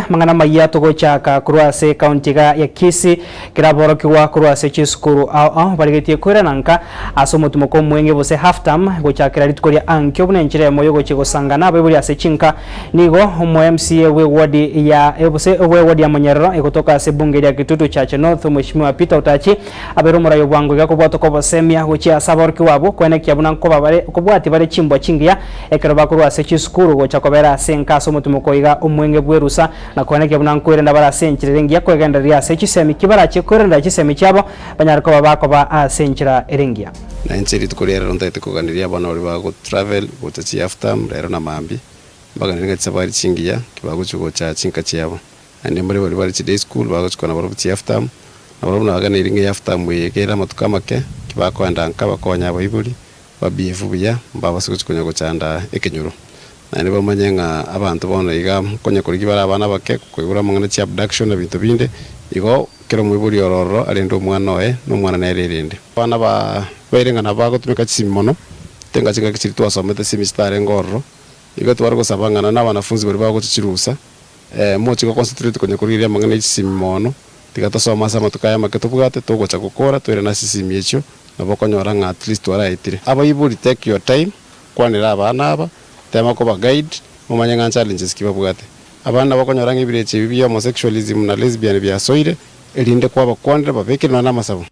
Amang'ana amayia togochaka korwa ase ekaunti iga ya Kisii, kera aborokigwa korwa ase chisukuru ao ao barigetie koirana nka ase omotimoko omweng'e gose half term gochakera rituko ria ankio buna enchera eyemo yogochia gosangana abaibori ase chinka. Nigo omo MCA bwe ward ya gose bwe ward ya Monyerero egotoka ase ebunge ria Kitutu Chache North Omweshimiwa Peter Otachi abeire omorai obwango iga kobwatoka obosemia gochia ase aborokigwa abwo koenekia buna nkoba bare nkobwatia bare chimbwa chingiya Ekero bakorwa ase chisukuru gocha kobera ase enka ase omotimoko iga omwenge bw'erusa, na koenekia buna nkwerenda bare ase enchera ere engiya kwegendereria ase chisemi ki barachie kwerendera chisemi chiabo, banyare koba bakoba ase enchera ere engiya. Na inche rituko ria rero ntagete koganeria abana baria bago travel gocha chi half term rero na mambia, mbaganerie ng'a chisafari chingiya ki bagochia gocha chinka chiabo. Naende mbare baria bare chi day school bagochia kona barobwo chi half term, nabarobwo nabaganeiri ng'a ehalf term eye ekere amatuko amake, ki bakoenda nka bakonye abaibori, Babiefu buya, mbabase gochia konya gochanda ekenyoro. Naende bamanye ng'a abanto bono iga nkonya korigia bare abana abake, koigora amang'ana chia abduction na binto binde, igo kera omoibori ore ororo arende omwana oye, na omwana nere erende. Abana ba baire ng'a nabo bagotumeka chisimi mono, tenga chingaki chiria twasomete simi chitarenge ororo, igo tware gosaba ng'a naende abanafunzi baria bagochia chirusa, mochie go concentrate konya korigereria amang'ana ya chisimi mono, Tiga tosome ase amatuko aya amake tobwate, togocha gokora, toirane ase chisemi echio, nabo okonyora ng'a at least twaraetire. Abaibori take your time, kwanera abana aba, tema koba guide, momanye ng'a challenges ki babwate. Abana nabo okonyora ng'a ebirecha ebi bia homosexualism na lesbian biasoire, erinde kwabakwanera babekere nonya na amasabo.